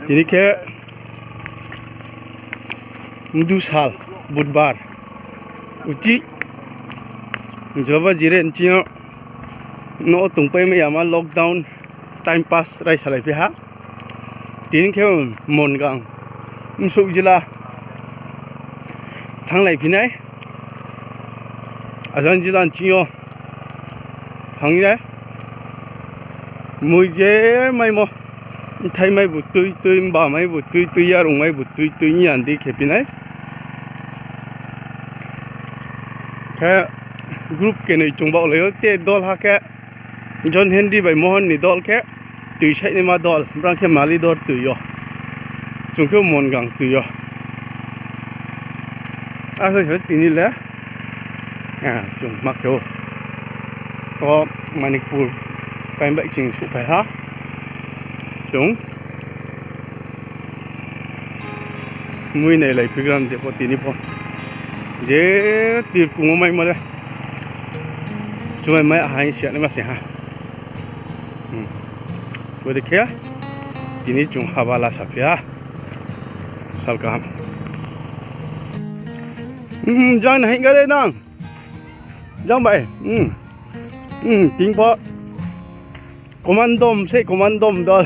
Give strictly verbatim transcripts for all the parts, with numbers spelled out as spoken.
Tini khe mdu sal, Budbar. Uchih, jaba jire nching yo no tongpai mai ya ma lockdown, time pass rai salai phi ha. Tini khe Mongang, bsouh jila thannglai phi nai. Ajang jila nching yo thang ye mui je maimo, bthai mai bu tui tui, mba mai bu tui tui, yarung mai bu tui tui, ni yandi khe phi nai. Khe group kenoi chung baohlai ou, te dol ha khe John Henry bai Mohon ni dol khe tui saihnaima dol, brang khe Mali dol tui yo. Chung khe Mongang tui yo. Akhe se tini le, chung ma khe ou. O Manikpur pai bai ching souhphai ha. Chung mui nailai phigram je pho tini pho. Je tirkung wo maimo le. Chumai mai ahai sianaima se ha. Bodei khe tini chung haba la saphi ha. Sal kaham. Jang na hing kha le nang. Jang bai. Ting pho. Komandom se, komandom dol.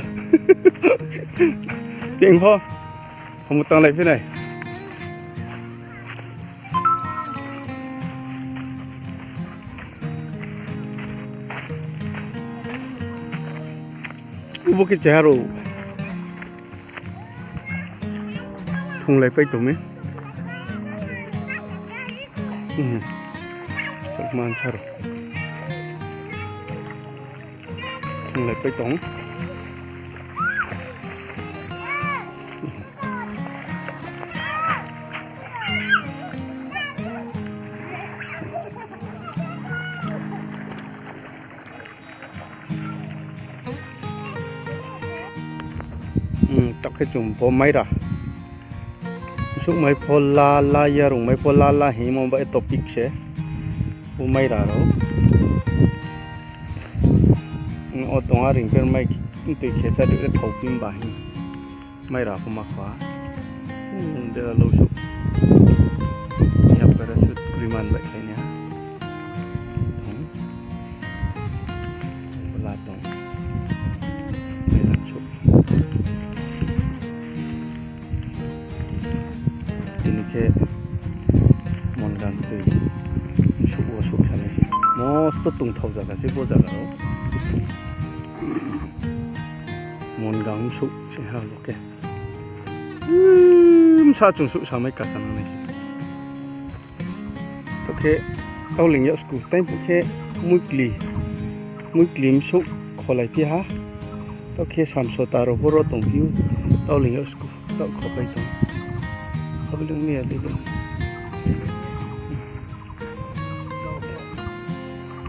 Ting pho. Hamu tanglai phi nai. Ubo khe cheha rao. Thunglai pai tong mi. Mansa rao. Thunglai pai tong. Taoh khe chung bo maira. Bsouh mai pho la la, yarung mai pho la la hingmo bai topic se. Bo maira rao. O tong a ringper mai, tui khe chá di le thao phi ba hing. Maira pho ma kha. Dera lo souh. Yang parachute kriman bai khlai ni ha. La tong. Maira souh. Tini khe Mongang tui souh wo souh sanai se. Mosto tongthao zaga se bo zaga rao. Mongang souh se ha bo khe. Bsa chung souh samai kasa nangnai se. Taoh khe Taoling yag school, tei phuh khe Muikli, Muikli bsouh kholai phi ha. Taoh khe Samsota rao pho ro tongphi ou, Taoling yag school, taoh khopai tong. Abo le ong ni ya le.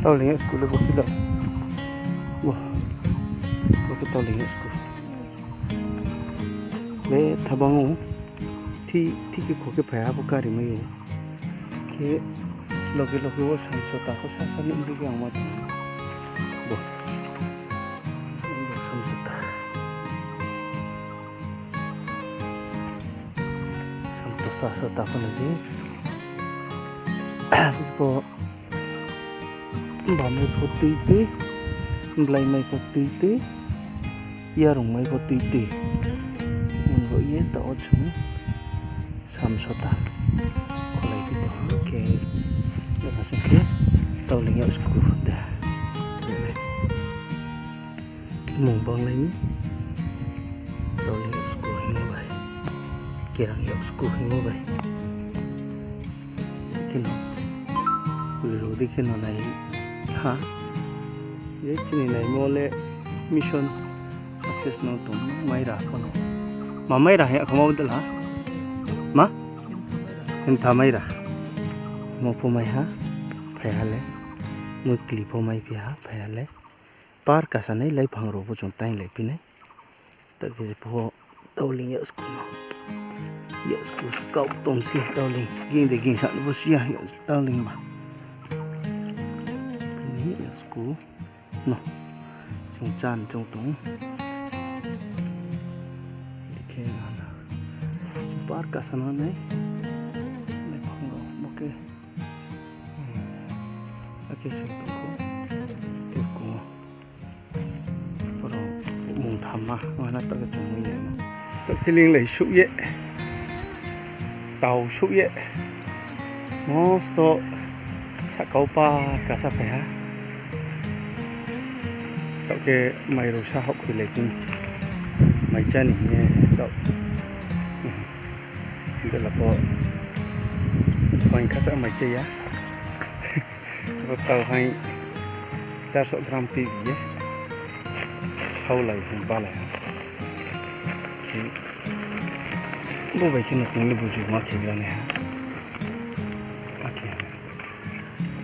Taoling yag school le bo si la. Bo, bo khe Taoling yag school. Le thabang ou, thi, thi khe kho khe phai ha bo kari mai ou. Khe loge loge wo Samsota pho sasa ni di ang ma tong. Bo. Bo Samsota. Samsota, Samsota pho no je. Bo bamai pho tui tui, mblai mai pho tui tui, yarung mai pho tui tui. Mung bo ye taoh wo chung Samsota kholai phi tong khe, jepho sing khe Taoling yag school de. Mung banglai mi, Taoling yag school hingmo bai, Kerang yag school hingmo bai. Khe no, ruru di khe no nai ha. Je chini naimo le mission success no tong maira pho no. Ma maira hing ya kho ma bodol ha? Ma? Hintha maira. Mo pho mai ha, phai ha le. Muikli pho mai phi ha, phai ha le. Par kasa nai laiphang rao pho chung tainglai phi nai. Taoh khe je pho Taoling yag school no. Yag school skaoh tong si Taoling. Ging de ging sa no bo si ya Taoling ba. Ni yag school no. Chung chan chung tong. Par kasa no nai. Nai phang rao bo khe. Hmm. Akhe se tongkho. Tei kung o. Boro mung thamma, wana taoh khe chung mui nai no. Taoh khe linglai souh ye. Tau souh ye. Mosto sakau par kasa phai ha. Taoh khe mai rao sa houhkhoilai tini. Mai chá ni hing ye taoh. Bela pho. Bai khasa mai chá ya. Bo tau hai char so gram tui ye. Saulai hing balai ha. Bo bai khe no tong le buju ma khe gani ha. Akhe ha.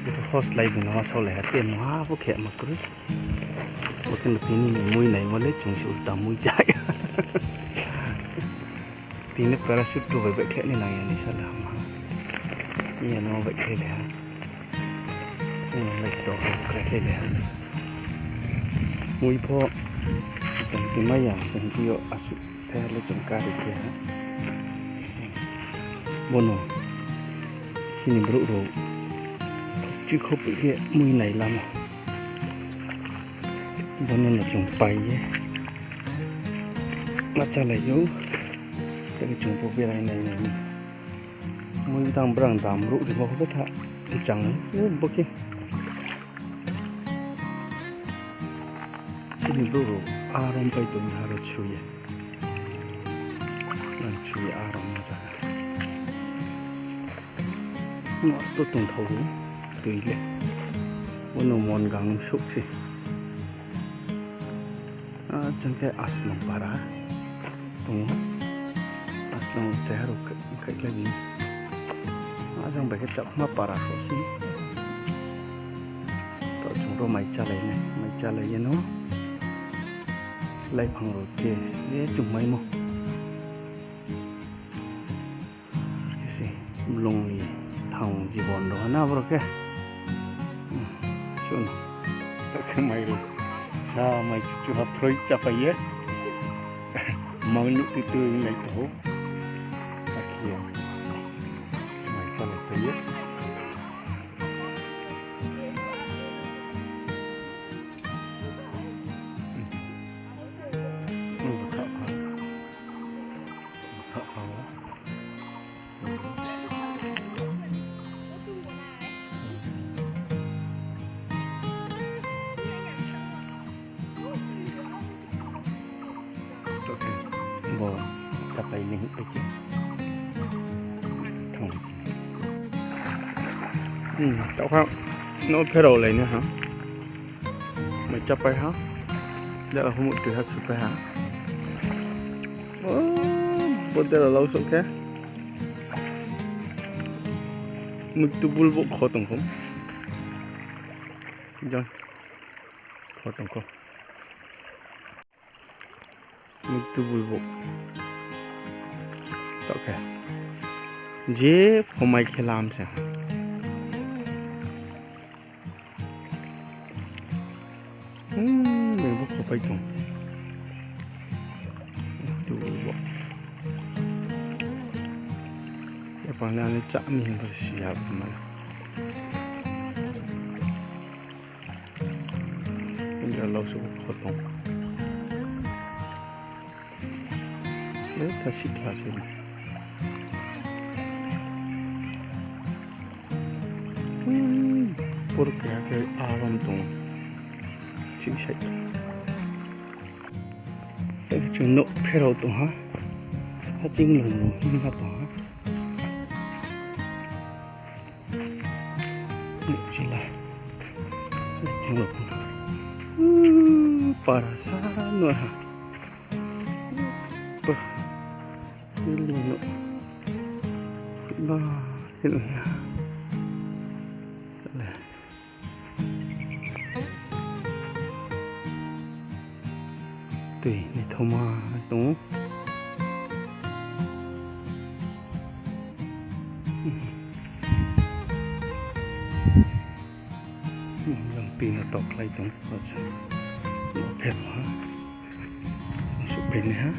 Bo to host lai bung no ma saulai ha. Te mungha bo khe ma kroi. Bo khe no tini ni mui naimo le chung se ulta mui chá ya. Tini parachute tu bai baihkhlai ni nang ya ni sala ha. Iya no baihkhlai le ha. Chung bai to baihkhlai le ha. Mui pho chung ti mai ya, chung ti yo asuh the le chung kari khe ha. Bono chini brouh rao chikhopai khe mui nai lamo. Bono no chung pai ye ma chálai ou. Tei chung pho berai nai nai ni. Mui tang brang dam ruh rimo khe tha chang ou bo khe. Chini brouh rao arom pai tong ha ro chu ye. Nang chu ye arom ma zaga. Mosto tongthao ou, tui le. Bono mon gang souh se. A, jang khe Asnong para tong ou. Asnong keha rao khaikhlai ni. A, jang bai khe Chakma para kho se. Taoh chung ro mai chálai nai, mai chálai ye no. Laiphang rao khe, ye chung maimo. Khe se blong ni thang jibon rao na boro khe. Hmm, sun. Taoh khe mai rao. Sa mai chuchu ha phroi chápai ye. Mang nuh tui tui nai tong ou. Akhe ya. Mai chálai pai ye. Hmm, bkha pha. Bkha pha o. Bo tapai ni hing pai khe. Thang. Hmm, taoh kha no pherao lai nai ha. Mai chápai ha. Jala humut tui ha supai ha. O, bo dela lau souh khe. Mui tubul bo kho tong kho. Jang. Kho tong kho. Mui tubul bo. Taoh khe. Je phomai khe lam se. Hmm, bini bo khopai tong. Tubul bo. Yapang ni ani chá mi hing bo si ya bo ma. India lau se bo kho tong. E, tha sitha se. Hmm, por keha khe arom tong. Sih sai. Tei chung nouh pherao tong ha. Haching lung lung hing ha tong ha. Chila. Para sa no ha. Pa. Chila no. Ba, chila ya. Chila. Tui ni thoma tong ou. Jang tui no toklai tong ou. Acha. Pher ha. Suh pher ni ha.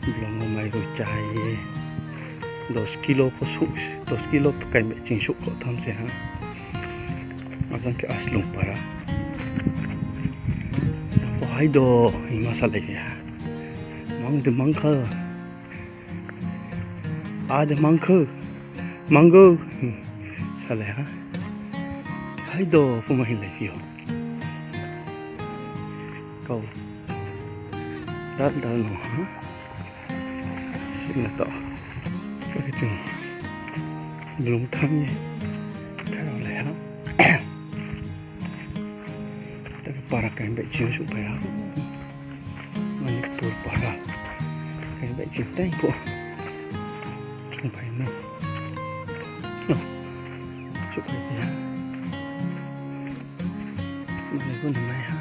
Blong wo mai roi chá ye. Dos kilo pho souh, dos kilo pho kaimbai ching souh kho tham se ha. Ajang khe Aslung para. Bo hai do, hima salai ya. Mang de mang kha. A de mang kho. Mang go. Salai ha. Hai do, pho ma hinglai phi ou. Kau. Dal dal no ha. Sina to. Oke, chung blung tham ye. Kharao lai ha. Tabi para kaimbai ching souhphai ha. Manipur para. Kaimbai ching tei pho. Chungphai na. No. Souhphai ya. Mani pho nai ha.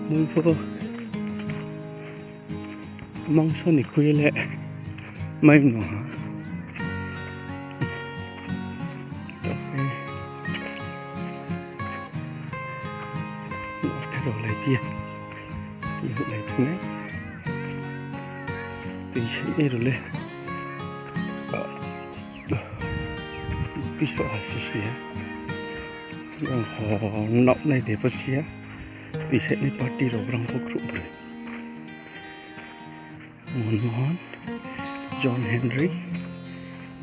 Mui pho. Mangso ni khui le mai no ha. Rao lai phi ya. Ihuh lai phi nai. Tui sai nai rao le. Piso ha sisi ya. Ang ho nok nai de pho si ya. Tui sai nai party rao brang pho khrouh broi. Monmohan, John Henry,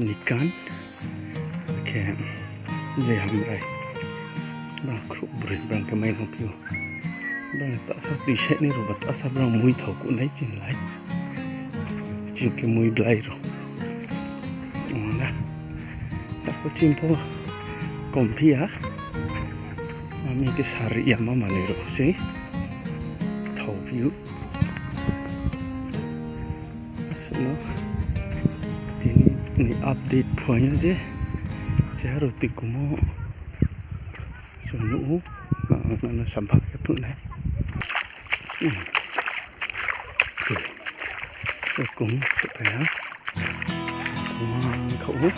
Nikan, khe Jai Hamrai. Brang khrouh broi, brang khe mai nang phi ou. Brang tasa tui sai nai rao ba tasa brang mui thao kuh nai ching lai. Ching khe mui blai rao. Ong na. Takhu ching pho kom phi ya. Mami khe sari ya ma manoi rao se. Thao phi ou. Asuh no tini ni update phuaing yo je, cheharo tikumo chung nuh ou, nang no sampha khe phnuh nai. Tikumo souhphai ha. Mang kha ou.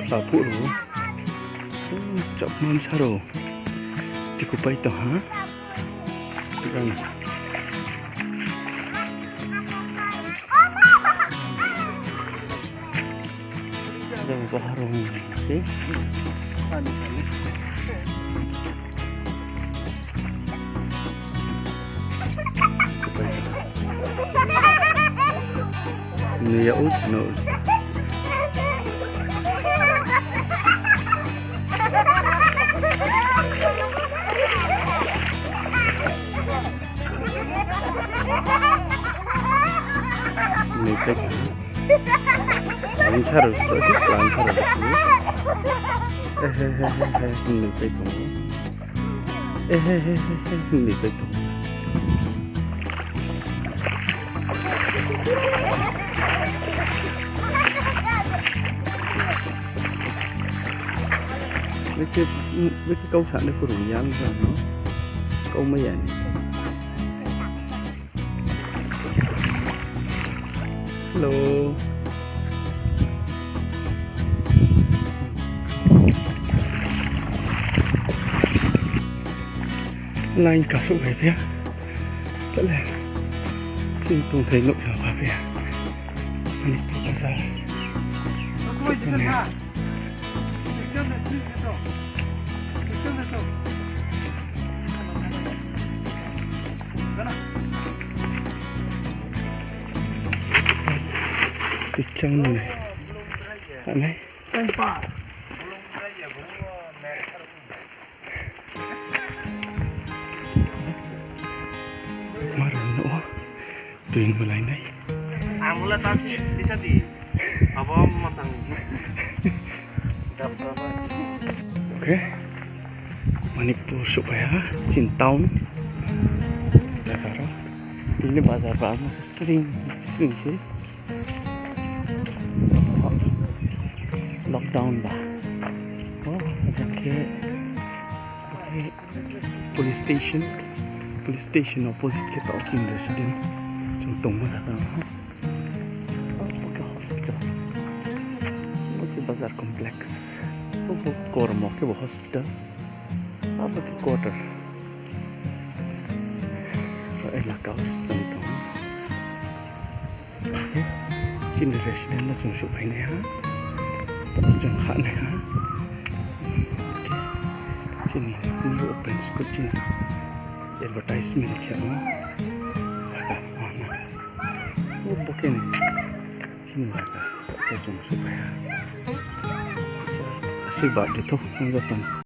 Bla phuh rao. Chakma bsa rao. Tikupai tong ha. Jang. Jang baharong se. Ni ya o chino. Ni tek. Ang saro, so si ang saro. Eh, he, he, he, he, ni tek. Eh, he, he, he, he, ni bai tong. Bikhe, bikhe kau sa nai phuru yang sa no. Kau mai ya ni. Hello. Line kasouh hai phi ya. Tale. Chini tongthai nouh sa pha phi ya. Ani pha sa. Kichang nai. Anai. Mar no. Tui malai nai. Ang mula tasi, tisa di. Abo matang. Dap dap. Okay. Manipur souhphai ha, Chin town. Bazar o. Ini bazar ba masa sring, sring se. Lockdown ba. Oh, ajang khe. Police station, police station opposite khe tao chini resident. Chung tongmo jaga ha. Abo khe hospital. Abo khe bazar complex. Abo kormo khe bo hospital. Abo khe quarter. Elaka o stang tong. Chini resident no chung souhphai nai ha. Chung kha nai ha. Chini new open school chini advertisement khe no. Zaga ma na. O bo khe ni chini zaga. Khe chung souhphai ha. Asi ba di tho, ang joto ni.